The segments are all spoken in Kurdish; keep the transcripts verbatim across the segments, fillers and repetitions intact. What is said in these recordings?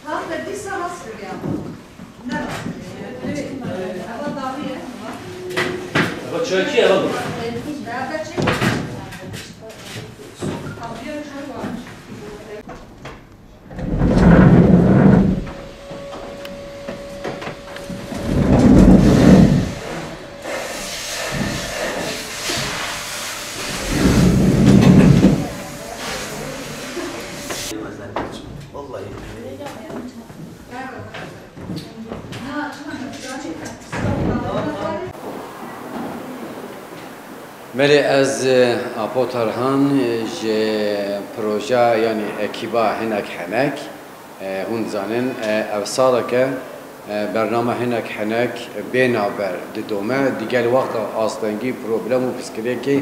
Tam da dîsa rast kiriye. Ne rast kiriye? Eva dawî ye. Eva çekî, eva. Eva çekî. Abiya çay var. Belê ez, e, Apo Tarhan, e, ji proja, yanî ekîba Hinek Henek, e, hûn dizanin, e, ev salek e, e, bernama Hinek Henek bê navber didome, digel wexta astengî, problem û piskirêkê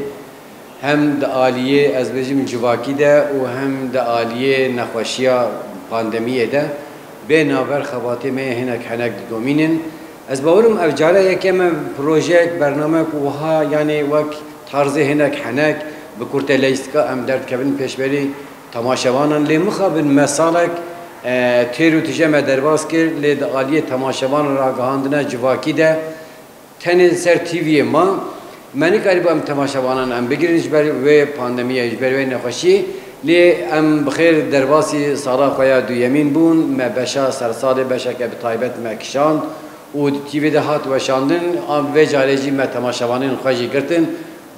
hem di aliyê, ez bêjim, civakî de û hem di aliyê nexweşiya pandemiyê de bê navber xebatê me yê Hinek Henek didomînin. Ez bawer im ev cara yekem e projeyek, bernamek wiha, yanî wek tarzê Hinek Henek bi kurteleyîstika em derdikevin pêşberî temaşevanan. Lê mixabin me salek, e, têr û tije me derbas kir, lê di aliyê temaşevanan ragihandina civakî de tenê li ser T V'yê ma. Me nikarîbû em temaşevanan em bigirin ji ber wê pandemiyê, ji ber wê nexweşiyê. Lê em bi xêr derbasî sala xwe ya duyemîn bûn. Me beşa sersalê beşeke bi taybet me kişand û di T V'ê de hat weşandin. An vê carê jî me temaşevanên xwe jî girtin.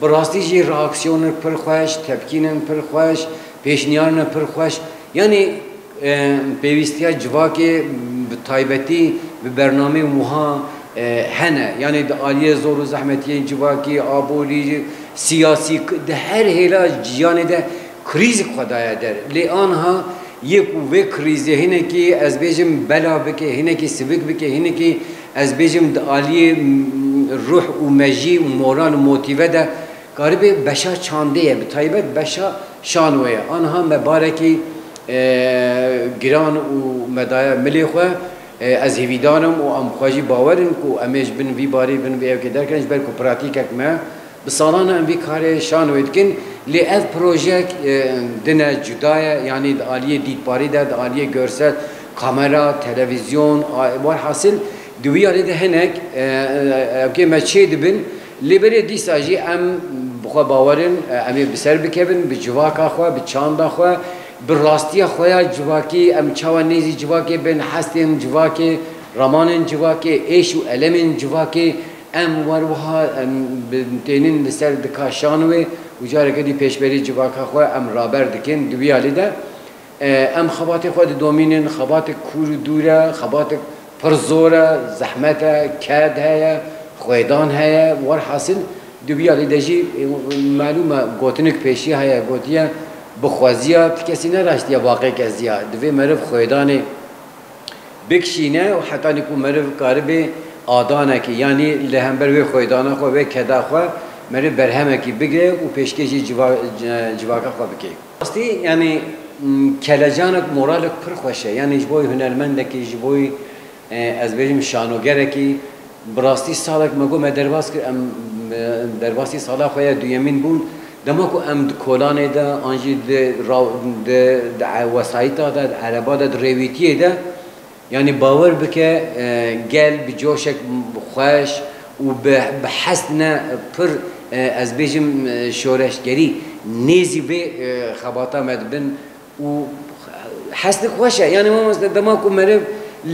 Bi rastî jî reaksiyonek pir xweş, tepkînek pir xweş, pêşniyarnek pir xweş. Yanî, e, pêwîstiya civakê bi taybetî bi bernameyên wiha, e, hene. Yanî di aliyê zor û zehmetiyên civakî, aborî, siyasî, di her hêla jiyanê de krîzik xwe daye der. Lê aniha yê ku vê krîzê hinekî, ez bêjim, bela bike, hinekî sivik bike, hinekî, ez bêjim, di aliyê, m, ruh û mejî û moral û motîve de karibe beşa çandê ye, bi taybet beşa şanoyê ye. Aniha me barekî, e, giran û me daye milê xwe. E, ez hêvîdar im û em xwe jî bawer in ku em ê ji bin vî barî, bin vî evkê derkevin, ji ber ku pratîkek me bi salan e em vî karê şanoyê dikin. Lê ev projeyek, e, din e, cuda ye, yanî di aliyê dîtbarî de, di aliyê görsel, kamera, televîzyon, a, werhasil di wî alî de hinek, e, e, evkê me çê dibin. Lê berê dîsa jî em bi xwe bawer in, e, em ê bi ser bikevin, bi civaka xwe, bi çanda xwe, bi rastiya xwe ya civakî, em çawa nêzî civakê bin, hestên civakê, ramanên civakê, êş û elemên civakê, em wer wiha, em bi, tênin li ser dika şan wê û careke dî pêşberî civaka xwe em raber dikin. Di wî alî de, e, em xebatê xwe didomînin, xebatek kûr û dûr e, xebatek pir zor e, zehmet e, ked heye, xwêdan heye, werhasil di wî alî de jî, e, melûm e, gotinek pêşî heye, gotiye, bi xweziya ti kesî neraştiye baqê keziya. Divê meriv xwêdanê bikişîne û hetanî ku meriv karibe adanekî, yanî li hember wê xwêdana xwe, wê keda xwe, meriv berhemekî bigire û pêşkêşî civa-, ci-, civaka xwe bike. Rastî, yanî, m, kelecanek, moralek pir xweş e. Yanî ji bo hunermendekî, ji bo, e, ez bêjim şanogerekî, bi rastî salek me got me derbas kir, em, e, derbasî sala xwe ya duyemîn bûn. Dema ku em di kolanê de, an jî di ra-, di, di e-, wesayîta de, di ereba de, di rêwîtiyê de, yanî bawer bike, e, gel bi coşek xweş û bi, bi hestine pir, e, ez bêjim, e, şoreşgerî nêzî vê, e, xebata me dibin û hestine xweş e. Yanî mamoste, dema ku meriv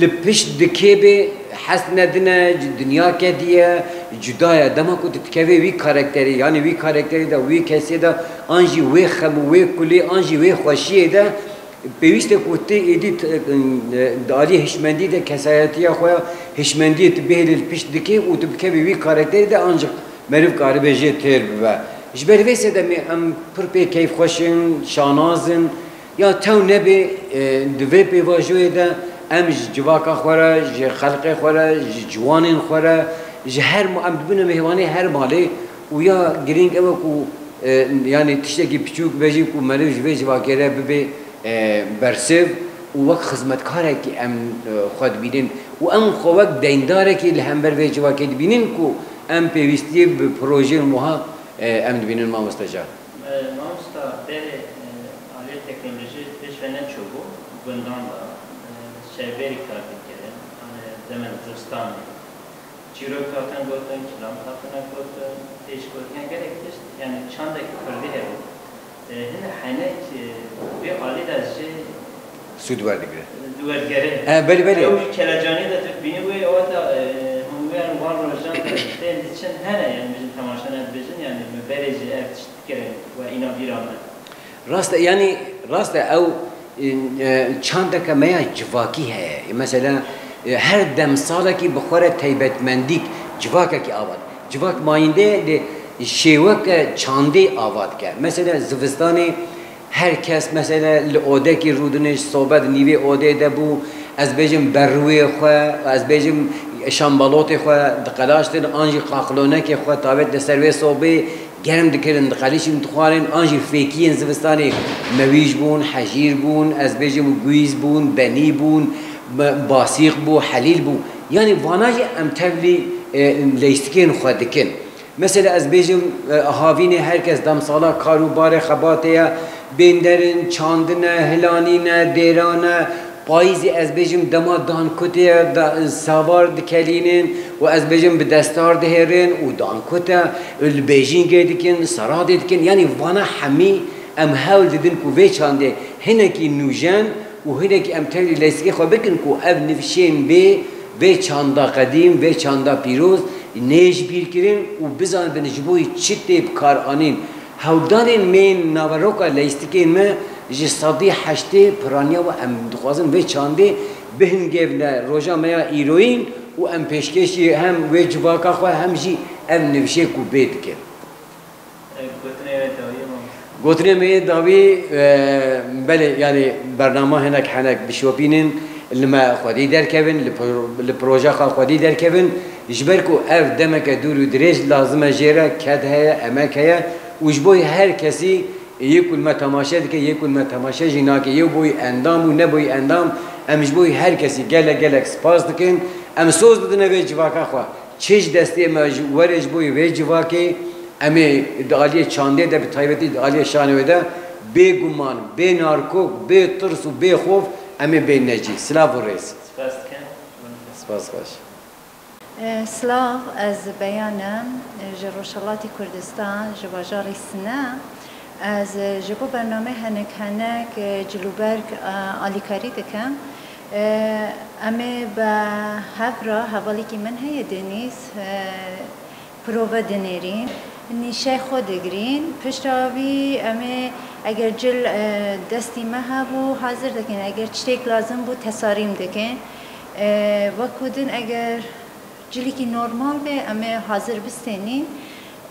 li pişt dikê bê, hestine din e, dinya kediye, cuda ye. Dema ku tu dikevê wî karakterî, yanî wî karakterî de, wî kesê de, an jî wê xem û wê kulî, an jî wê xweşiyê de, Pêwîst e ku tu êdî t-, e, di alî hişmendî de kesayetiya xwe ya hişmendiyê tu bihêlî li pişt dikê û tu bikevî wî karakterê de ancik meriv karibe jê têr bibe. Ji ber vê sedemê em pir pê keyfxweş in, şanaz in. Ya tew nebê, e, di vê pêvajoyê de em ji civaka xwe re, ji xelqê xwe re, ji ciwanên xwe re, ji her ma-, em dibine mêvanê her malê û ya girîng ew e ku, e, yanî tiştekî piçûk be jî ku meriv ji vê civakê re bibê, e, bersiv û wek xizmetkarekî em, e, xwe dibînin û em xwe wek deyndarekî li hember vê civakê dibînin ku em pêwîstiyê bi projeyên wiha, e, em dibînin mamoste Can. E, mamosta, berê, e, aliyê teknolojî pêş ve neçûbû, gundan de, e, şevbêrî kar dikirin, yani demen zivistanê. Çîrok hatin gotin, kilam hatine gotin, pêş gotin, yani gelek tişt, yani çandek kurdî hebû. E, hine henek, e, vê alî de jê Sûd werdigre. Werdigere. He, belê, belê. Ew kelecanî de tu bînî wê, o da, e, hûn wê wan rojan de tên diçin hene, yani bijin temaşe ne dibêjin, yani me berê jî ev tişt kirin we îna bîra me. Rast e, yani rast e, ew, e, e, çandeke me ya civakî heye. E, mesela, e, her demsalekî bi xwe re taybetmendîk, civakekî ava dike. Civak mayînde de şêweke çandê ava dike. Mesela zivistanê her kes mesela li odekî rûdinê ji sobe di nîvê odê de bû, ez bêjim berûyê xwe, ez bêjim şambalotê xwe diqelaştin, an jî qaxlonekê xwe tavêt li ser vê sobê germ dikirin, diqelişin, dixwarin, an jî fêkiyên zivistanê mewîj bûn, hejîr bûn, ez bêjim guîz bûn, benî bûn, ba-, basîq bû, helîl bû. Yanî vana jî em tevlî, e, leyîstikên xwe dikin. Mesela ez bêjim, e, havînê her kes demsala kar û barê xebatê ye, bên derin, çandin e, hilanîn e, dêran e, payîzê ez bêjim dema dankutê ye, da-, savar dikelînin û ez bêjim bi destar dihêrin û dankut e, li bêjîngê dikin, seradê dikin, yanî vana hemî em hewl didin ku vê çandê hinekî nûjen û hinekî em tevlî leysikê xwe bikin ku ev nifşên bê, vê çanda qedîm, vê çanda pîroz nê ji bîr kirin û bizanibin ji bo wî çi tê bi kar anîn. Hewldanên me yên naveroka leyistikên me ji sedî heştê piraniya we em dixwazin vê çandê bihingevne roja me ya îroyîn û em pêşkêşî hem wê civaka xwe hem jî ev nifşê ku bê dikin. Gotinê me yê dawî, e, belê, yanî bernama hinek henek bişopînin, li me xwedî derkevin, li pro-, li projexa xwedî derkevin, ji ber ku ev demeke dûr û dirêj lazim e jê re, ked heye, emek heye û ji bo her kesî yê ku li me temaşe dike, yê ku li me temaşe jî nake, yê bo yî endam û ne bo yî endam, em ji bo yî her kesî gelek gelek spas dikin. Em soz didine vê civaka xwe. Çi ji destê me ji, were ji bo yî vê civakê, em ê di aliyê çandê de, bi taybetî di aliyê şanê wê de, bê guman, bê narkok, bê tirs û bê xof, em ê bên necî. Silav û rêz. Spas dikim. Spas xweş. E, silav, ez Beyan im, ji Rojhelatê Kurdistan, ji bajarê Sine. Ez ji bo bernameyê Henek Henek, e, cilûberg, e, alîkarî dikim. E, em ê bi hev re, hevalekî min heye Denîz, e, prove dinêrîn, nîşey xwe digirîn. Pişta vî em ê eger cil, e, destî me hebû hazir dikin, eger tiştêk lazim bû tesarîm dikin. E, wek ku din eger Cilekî normal be, em ê hazir bistênîn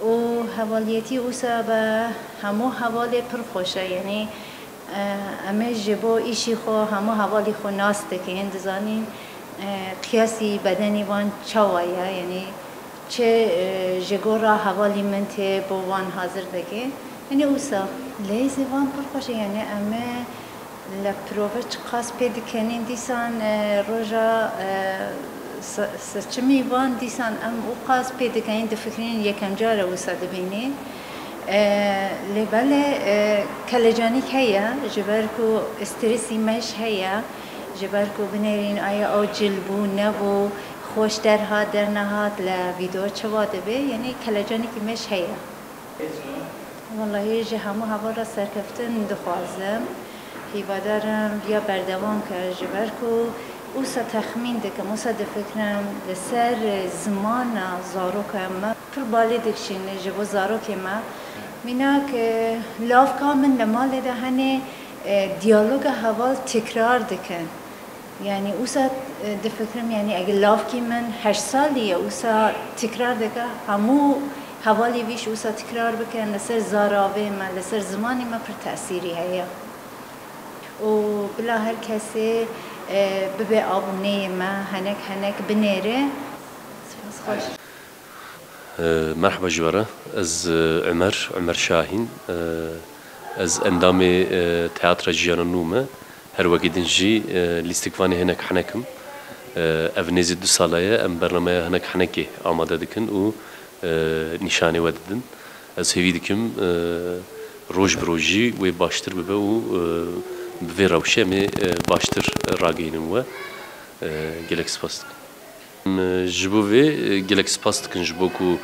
û hevaliyetî wisa be hemû hevalê pir xweş e, yanî, e, em ê ji bo îşî xwe hemû hevalî xwe nas dikin, dizanîn, e, qiyasî bedenî van çawa ye, yanî çi, e, ji gora hevalî min tê bo wan hazir dike. Yanî wisa leyzê van pir xweş e, yanî em ê Li prove çiqas pê dikenîn, dîsan, e, roja, e, se-, seçimî van, dîsan em û qas pê dikenîn, difikirîn yekem car e wisa dibînî. E, lê belê, e, kelecanîk heye, ji ber ku stresî me jî heye, ji ber ku binêrîn aya ew cil bû, nebû, xweş derhat, dernehat, li vîdeo çawa dibe, yanî kelecanîkî me jî heye. Wellahî ji hemû heval re serkeftin dixwazim. Hîvadar im viya berdewam ke, ji ber ku wisa texmîn dikim, wisa difikirim li ser zimana zarokên me pir balê dikişîne ji bo zarokên me. Mînak, e, lavka min li malê de hene, E, diyaloga heval tekrar dikin. Yani, usa, e, difikirim, yani, eger lavkî min heşt salî ye, usa tekrar dike, hemû hevalê vî jî usa tekrar bikin, li ser zaravê me, li ser zimanê me pir tesîrî heye. Û bila her kesê, e, bibe abûneyê me, henek henek binêre. Spas xweş. E, merhaba ji we re. Ez, e, Umer, Umer Şahîn. E, ez endamê, e, Teatra Jiyana Nû me. Her wekî din jî, e, lîstikvanê Hinek Henek im. E, ev nêzî du sala ye, em bernameya Hinek Henekê amade dikin û, e, nîşanê we didin. Ez hêvî dikim, e, roj bi roj jî wê baştir bibe û, e, bi vê rewşê em ê, e, baştir ragihînin we. E, gelek spas dikim. Em, ji bo vê, e, gelek spas dikin ji bo ku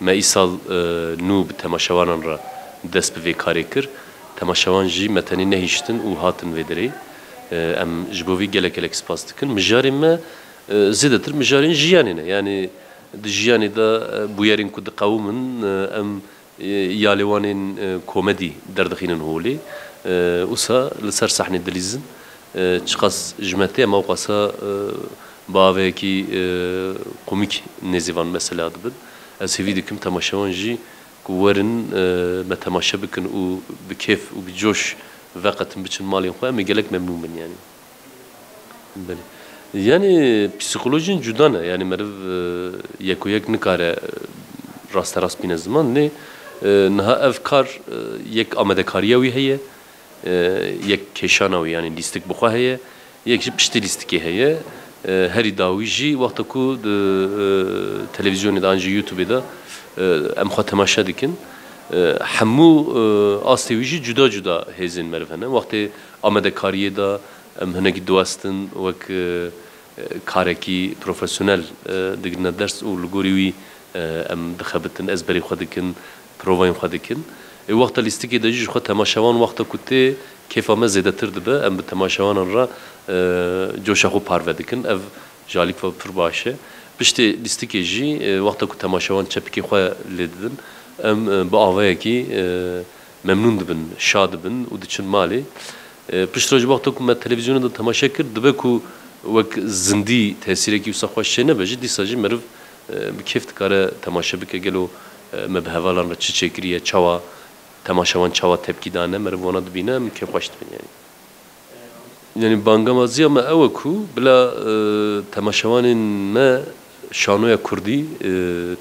me îsal, e, nû bi temaşevanan re dest bi vê karê kir. Temaşevan jî me tenê nehiştin û hatin vê derê. E, em ji bo vê gelek gelek spas dikin. Mijarên me, e, zêdetir mijarên jiyanê ne. Yanî di jiyanê de, e, bûyerên ku diqewimin, e, em, e, ya lêwanên, e, komedî derdixînin holê. E, wisa li ser sahnê dilîzin. E, çiqas ji me tê, em ewqasa, e, bi avayekî, e, komîk nêzî van meselê dibin. Ez hêvî dikim temaşewan jî ku werin, e, me temaşe bikin û bi kêf û bi coş veqetin biçin malên xwe, em ê gelek memnûn bin, yanî. Belê. Yanî psîkolojiyên cuda ne. Yanî meriv, e, yek û yek nikare, e, rasterast bîne ziman. Lê, e, niha ev kar, e, yek amadekariya wî heye, e, yek kêşana wî, yanî lîstik bi xwe heye, yek jî piştî lîstikê heye. E, herî dawî jî wexta ku di, e, televîzyonê de an jî YouTubeê de, e, em xwe temaşe dikin. E, hemû, e, astê wî jî cuda cuda hêzên meriv hene. Wextê amadekariyê de em hinekî diwestin, wek, e, e, karekî profesyonel, e, digirine ders û li gorî wî, e, em dixebitin, ezberê xwe dikin, provayên xwe dikin. Ê wexta lîstikê de jî ji xwe temaşevan wexta ku tê kêfa me zêdetir dibe, em bi temaşevanan re, e, coşa xwe parve dikin. Ev ji alî xwe pir baş e. Piştê lîstikê jî, e, wexta ku temaşevan çepikê xwe lê didin, em, e, bi avayekî, e, memnûn dibin, şa dibin û diçin malê. E, piştre ji wexta ku me televîzyonê de temaşe kir, dibe ku wek zindî tesîrekî wisa xweş çênebe jî, dîsa jî meriv, e, bi kêf dikare temaşe bike. Gelo, e, me bi hevalan re çi çêkiriye, çawa temaşevan çawa tepkî dane, meriv wana dibîne, em kêfxweş dibin, yanî. Yanî bangamaziya me ew e ku bila, e, temaşevanên me şanoya kurdî, e,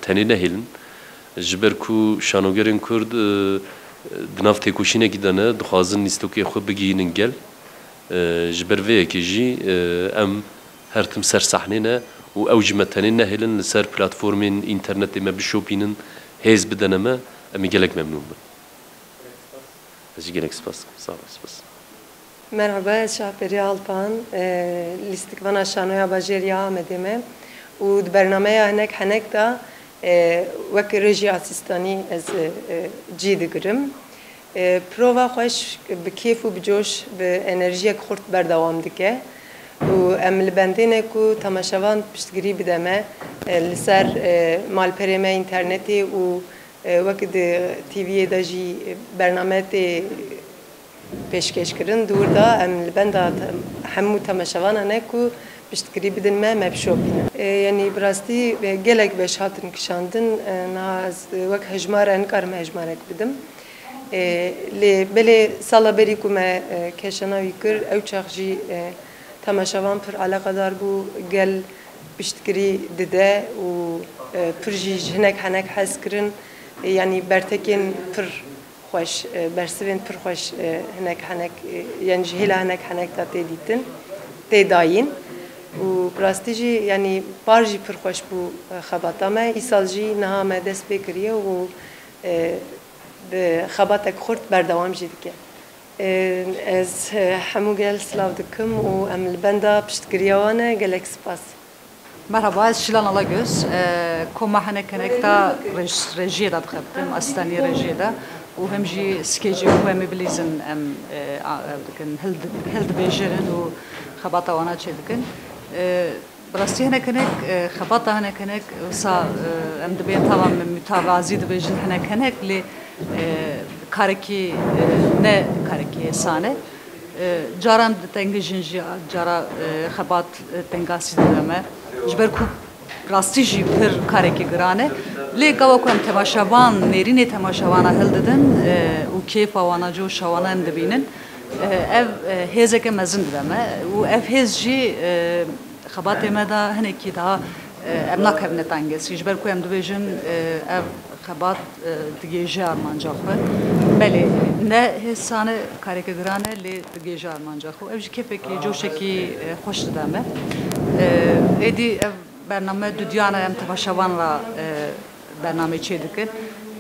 tenê nehêlin. Ji ber ku şanogerên kurd, e, di nav têkoşînekî de ne, dixwazin lîstokê xwe bigihînin gel. E, ji ber vê yekê jî, e, em her tim ser sahnê ne û ew jî me tenê nehêlin li ser platformên înternetê me bişopînin, hêz bidene me, em ê gelek memnûn bin. Ez jî gelek spas dikim. Sağ ol, spas. Merhaba, ez Şahperiya Alpan, e, lîstikvana Şanoya Bajêr ya Amedê me û di bernameya Hinek Henek de, e, wek rêjî asîstanî ez, e, e, cî digirim. E, prova xweş, bi kêf û bi coş, bi enerjiyek xurt berdewam dike û em li bendê ne ku temaşevan piştgirî bide me, e, li ser, e, malperê me înternetê û E, wek di T V'yê de jî bername tê pêşkêşkirin, di wir de em li benda te-, hemû temaşevana ne ku piştgirî bidin me, me bişopînin. E, yanî bi rastî, e, gelek beş hatin kişandin, e, niha ez, e, wek hejmar e, nikarim hejmarek bidim. E, lê belê sala berî ku me, e, kêşana wî kir, ew çax jî, e, temaşevan pir eleqedar bû, gel piştgirî dide û, e, pir jî ji hinek henek hez kirin. E, yanî bertekên pir xweş, e, bersivên pir xweş, e, hinek henek, e, yanî ji hêla hinek henek de tê dîtin, tê dayîn. Û bi rastî jî, yanî par jî pir xweş bû, e, xebata me. Îsal jî niha me dest pê kiriye û, e, bi xebatek xurt berdewam jî dike. Ez hemû gel silav dikim û em li benda piştgiriya wan e. Gelek spas. Merhaba, ez Şilan Alagöz. Koma hinek hinek da rej-, rejiyê de dixebitim, asistanî rejiyê de û hem jî skecê ku em ê bilîzin em, e, a, ev dikin, hildi-, hildibêjirin û xebata wana çêdikin. E, Bi rastî hinek hinek, e, xebata hinek hinek, wisa, e, em dibên tavan min mutevazî dibêjin hinek hinek, lê, e, karekî, e, ne karekî hêsan e. E, cara em ditengijin jî, cara, e, xebat, e, tengasî dide me. Ji ber ku rastî jî pir karekî giran e. Lê gava ku em temaşevan, nêrînê temaşevana hildidin, e, û kêfa wana, coşa wana em dibînin, e, ev, e, hêzeke mezin dide me. Û ev hêz jî, e, xebatê me de hinekî daha, e, em nakevine tengesî. Ji ber ku em dibêjin, e, ev xebat, e, digêje armanca xwe. Belê, ne hêsan e, kareke giran e, lê digêje armanca xwe. Ev jî kêfekî, coşekî, e, xweş dide me. E, êdî ev bername dudiyan e, em temaşevan re, e, bernameyê çêdikin.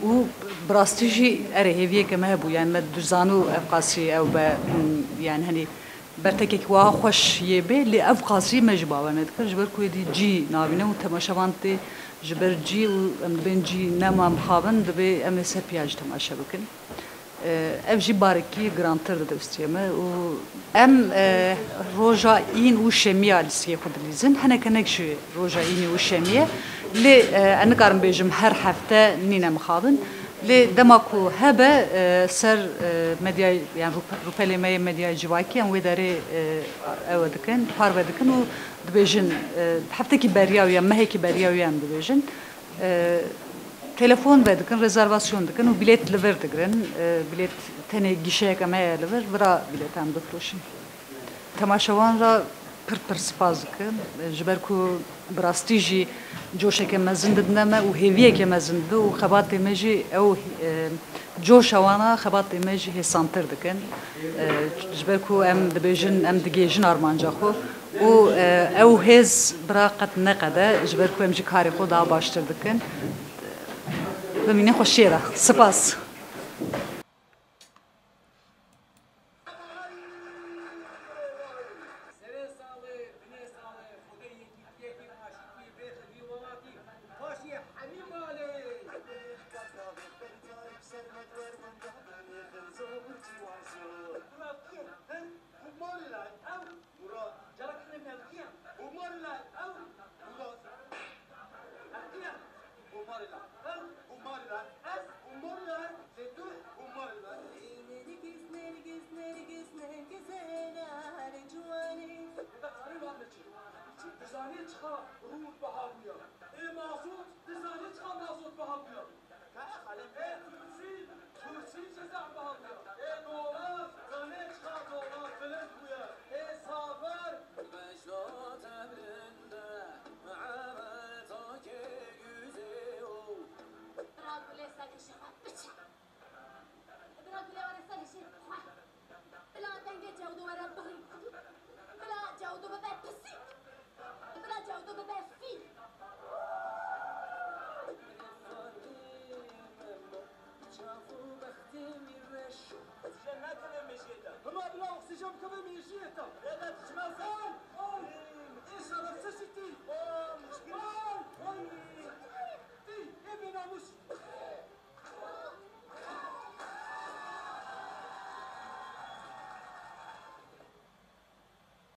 Û bi rastî jî erê hêviyeke me hebû. Yani me dizanû ev qasî ew be, hmm, yani henî bertekek wiha xweş yê bê, lê ev qasî me jî bawer nedikir. Ji ber ku êdî cî nabîne û temaşevan tê ji ber cî û em dibên cî nema mixabin, dibê em ê ser piya jî temaşe bikin. E, ev jî barekî girantir dide ustiyê me û em, e, roja în û şemiya lîstiyê xwe dilîzin. Hinek hinek ji roja înê û şemiyê. Lê, e, ez nikarim bêjim her hefte nîne mixabin. Lê dema ku hebe, e, ser, e, medyayê, yani rûpe-, rûpelê me yê medyayê civakî em wê derê, e, ew dikin, parve dikin û dibêjin, e, heftekî beriya wî ya, mehekî beriya wî ya em dibêjin. E, telefon vedikin, rezervasyon dikin û bilêt li vir digirin. E, bilêt tenê gîşeyeke me ye li vir, vira bilêta em difiroşin. Temaşevan re pir pir spas dikim, e, ji ber ku bi rastî jî coşeke mezin didine me û hêviyeke mezin dide û xebatê me jî ew, e, coşa wana xebatê me jî hêsantir dikin. E, ji ber ku em dibêjin, em digêjin armanca xwe û, e, ew hêz bira qet neqede, ji ber ku em jî karê xwe daha baştir dikin. Bimînin xweşiyê re. Spas. Serê salê, binê salê, xwedê yekî, yekî aşîtî, bêxebî welatî, paşê hemî malê. Murat, Murat, ew. Murat, Murat, ew. Murat. Ew. Bomarila. Ew. Bomarila. Ez. Bomarila. Lê tu bomarila. Ey Nergis, Nergis, Nergis, Nergis, ê nar ciwanê. Dixarê lan biçî. Dizanî çiqa rût biha bûya. Ê mazot, dizanî çiqa mazot biha bûya. Ka xalem. Ê kursî, kursî jî zehf biha bûya. Ê dolar, zanê çiqa dolar bilind bûya. Ê saver. Beşo tebrinde, Bira gulê ser hişê xwe biçe. Bira gulê were ser hişê xwe. Bila dengê Cewdo were bixin. Bila Cewdo bibe pisîk. Bila Cewdo bibe fîl. Çav û bextê min reş. Oksîjen nekeve mêjiyê te. Hima bila oksîjen bikeve mêjiyê te. Rêde tu çima zaf